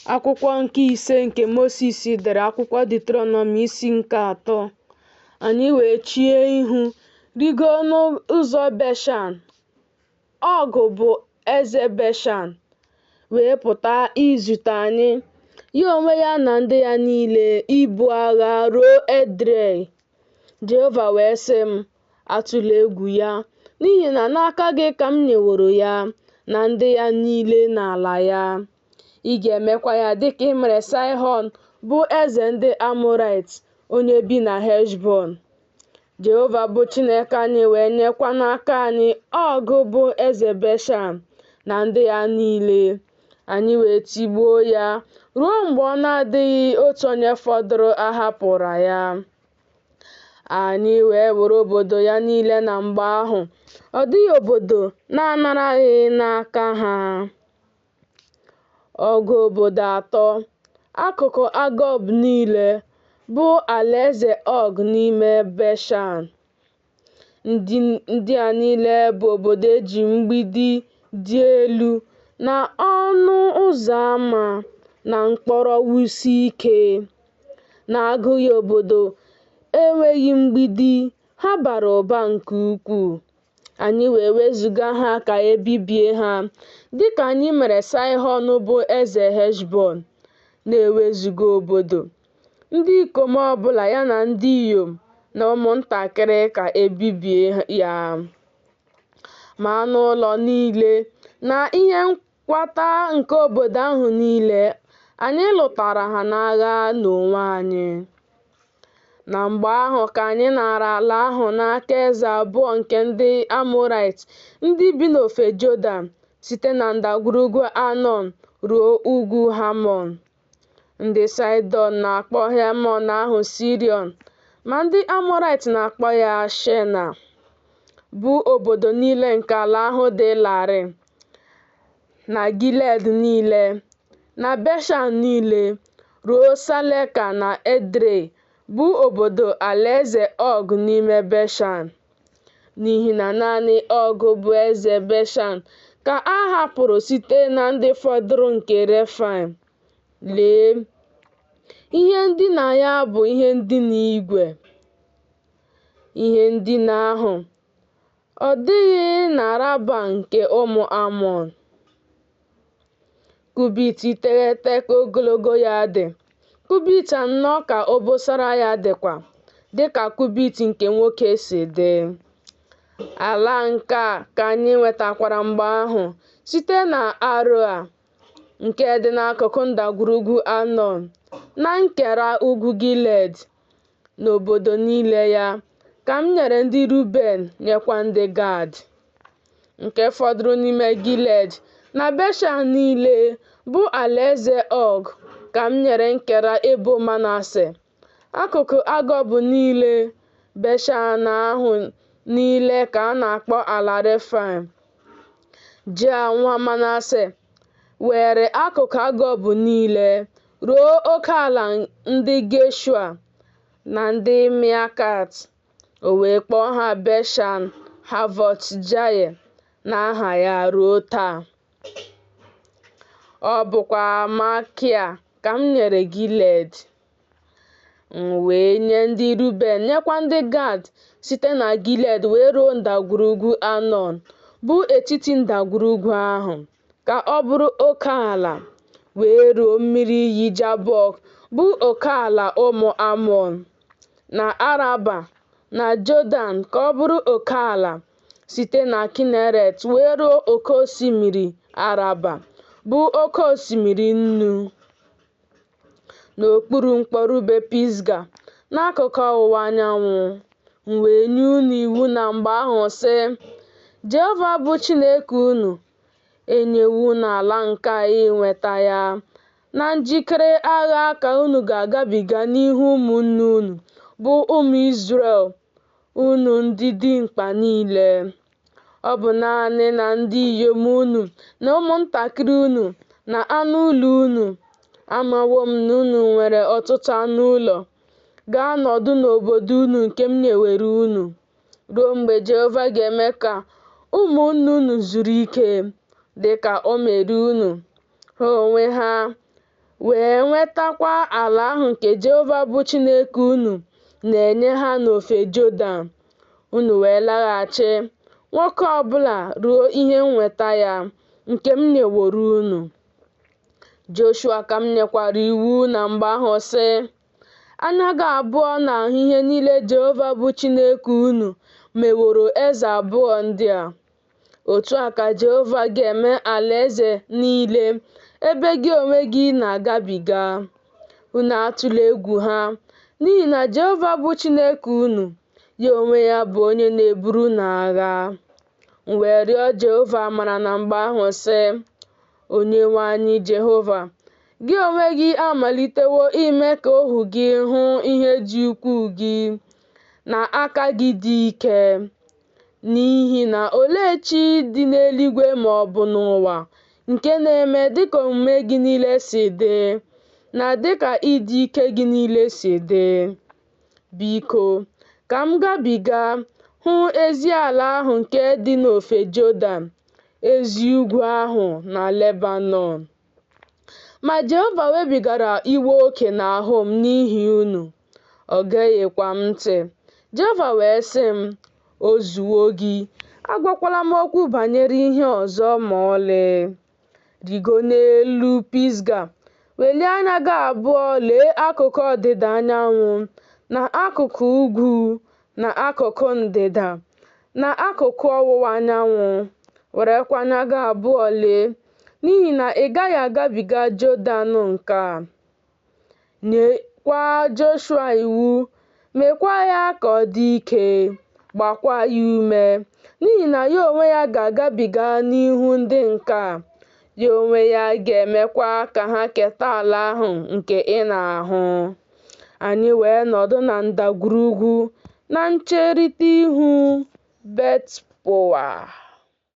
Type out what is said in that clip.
Akwụkwọ nke ise nke Mosis dere, akwụkwọ Deuterọnọmi isi nke atọ. Anyị wee chee ihu rigoo n'ụzọ Beshan. Ọg bụ eze Beshan wee pụta izute anyị, ya onwe ya na ndị ya niile, ibu agha ruo Edrei. Jehova wee sị m, Atụla egwu ya, n'ihi na n'aka gị ka m nyeworo ya na ndị ya niile na ala ya. Ị ga-emekwa ya dịka i mere Saịhọn bụ eze ndị Amọraịt, onye bi na Heshbọn. Jehova bụ Chineke anyị wee nyekwa n'aka anyị Ọg bụ eze Beshan na ndị ya niile. Anyị wee tigbuo ya ruo mgbe ọ na-adịghị otu onye fọdụrụ a hapụrụ ya. Anyị wee were obodo ya niile na mgbe ahụ, ọ dịghị obodo na-anaraghị n'aka ha. Ọgụ obodo atọ, akụkụ Agob niile, bụ alaeze Ọg n'ime Beshan. Ndị a niile bụ obodo e ji mgbidi dị elu na ọnụ ụzọ ama na mkpọrọ wusie ike. Na-agụghị obodo enweghị mgbidi, ha bara ụba nke ukwuu. Anyị wee wezụga ha ka e bibie ha, dị ka anyị mere Saịhọn bụ eze Heshbọn, na-ewezụga obodo, ndị ikom ọ bụla ya na ndị inyom na ụmụntakịrị ka e bibie ya. Ma anụ ụlọ niile na ihe nkwata nke obodo ahụ niile, anyị lụtara ha n'agha n'onwe anyị. Na mgbe ahụ ka anyị naara ala ahụ n'aka eze abụọ nke ndị Amọraịt ndị bi n'ofe Jọdan, site na ndagwurugwu Anọn ruo ugwu Hamọn. Ndị Saịdọn na-akpọ Hemon ahụ Siriọn, ma ndị Amọraịt na-akpọ ya Shena, bụ obodo niile nke ala ahụ dị larịị, na Gilead niile, na Beshan niile, ruo Saleka na Edrei, bụ obodo alaeze Ọg n'ime Beshan. N'ihi na naanị Ọg bụ eze Beshan ka a hapụrụ site na ndị fọdụrụ nke Refaim. Lee, ihe ndina ya bụ ihe ndina igwe. Ihe ndina ahụ ọ dịghị na Raba nke ụmụ Amọn? Kubit iteghete ka ogologo ya dị, kubit anọ ka obosara ya dịkwa, dị ka kubit nke nwoke si dị. Ala nke a ka anyị nwetakwara mgbe ahụ site na Aroa, nke dị n'akụkụ ndagwurugwu Anọn, na nkera ugwu Gilead, na obodo niile ya, ka m nyere ndị Ruben nyekwa ndị Gad. Nke fọdụrụ n'ime Gilead na Beshan niile, bụ alaeze Ọg, ka m nyere nkera ebo Manase. Akụkụ Agob niile, Beshan ahụ niile ka a na-akpọ ala Refaim. Jea nwa Manase weere akụkụ Agob niile ruo oke ala ndị Geshua na ndị Meakat. O wee kpọọ ha Beshan Havọt Jaịa n'aha ya ruo taa. Ọ bụkwa Makia ka m nyere Gilead. M wee nye ndị Ruben nyekwa ndị Gad site na Gilead wee ruo ndagwurugwu Anọn, bụ etiti ndagwurugwu ahụ, ka ọ bụrụ oke ala, wee ruo mmiri iyi Jabọk, bụ oke ala ụmụ Amọn, na Araba na Jọdan ka ọ bụrụ oke ala, site na Kineret wee ruo oke osimiri Araba, bụ oke osimiri Nnu, n'okpuru mkpọrọbe Pisga, n'akụkụ ọwụwa anyanwụ. M wee nye unu iwu na mgbe ahụ, sị, Jehova bụ Chineke unu enyewo unu ala nke a inweta ya. Na njikere agha ka unu ga-agabiga n'ihu ụmụnne unu, bụ ụmụ Izrel, unu ndị dimkpa niile. Ọ bụ naanị na ndị inyom unu na ụmụntakịrị unu na anụ ụlọ unu, amawo m na unu nwere ọtụtụ anụ ụlọ, ga-anọdụ n'obodo unu nke m nyewere unu, ruo mgbe Jehova ga-eme ka ụmụnne unu zuru ike, dị ka o mere unu, ha onwe ha wee nwetakwa ala ahụ nke Jehova bụ Chineke unu na-enye ha n'ofe Jọdan, unu wee laghachi, nwoke ọ bụla ruo ihe nnweta ya, nke m nyeworo unu. Joshua ka m nyekwara iwu na mgbe ahụ, sị, Anya gị abụọ na-ahụ ihe niile Jehova bụ Chineke unu meworo eze abụọ ndị a. Otu a ka Jehova ga-eme alaeze niile ebe gị onwe gị na-agabiga. Unu atụla egwu ha, n'ihi na Jehova bụ Chineke unu, ya onwe ya bụ onye na-eburu unu agha. M wee rịọ Jehova amara na mgbe ahụ, sị, Onyenwe anyị Jehova, gị onwe gị amalitewo ime ka ohu gị hụ ihe dị ukwuu gị na aka gị dị ike. N'ihi na olee chi dị n'eluigwe ma ọ bụ n'ụwa nke na-eme dịka omume gị niile si dị na dịka ịdị ike gị niile si dị? Biko, ka m gabiga hụ ezi ala ahụ nke dị n'ofe Jọdan, ezi ugwu ahụ na Lebanọn. Ma Jehova webigara iwe oke n'ahụ m n'ihi unu, o geghịkwa m ntị. Jehova wee sị m, O zuwo gị, agwakwala m okwu banyere ihe ọzọ ma ọlị. Rigo n'elu Pisga, welie anya gị abụọ lee akụkụ ọdịda anyanwụ, na akụkụ ugwu, na akụkụ ndịda, na akụkụ ọwụwa anyanwụ, werekwa anya gị abụọ lee, n'ihi na ị gaghị agabiga Jọdan nke a. Nyekwa Joshua iwu, meekwa ya ka ọ dị ike, gbaakwa ya ume, n'ihi na ya onwe ya ga-agabiga n'ihu ndị nke a, ya onwe ya ga-emekwa ka ha keta ala ahụ nke ị na-ahụ. Anyị wee nọdụ na ndagwurugwu na ncherịta ihu Bet-poa.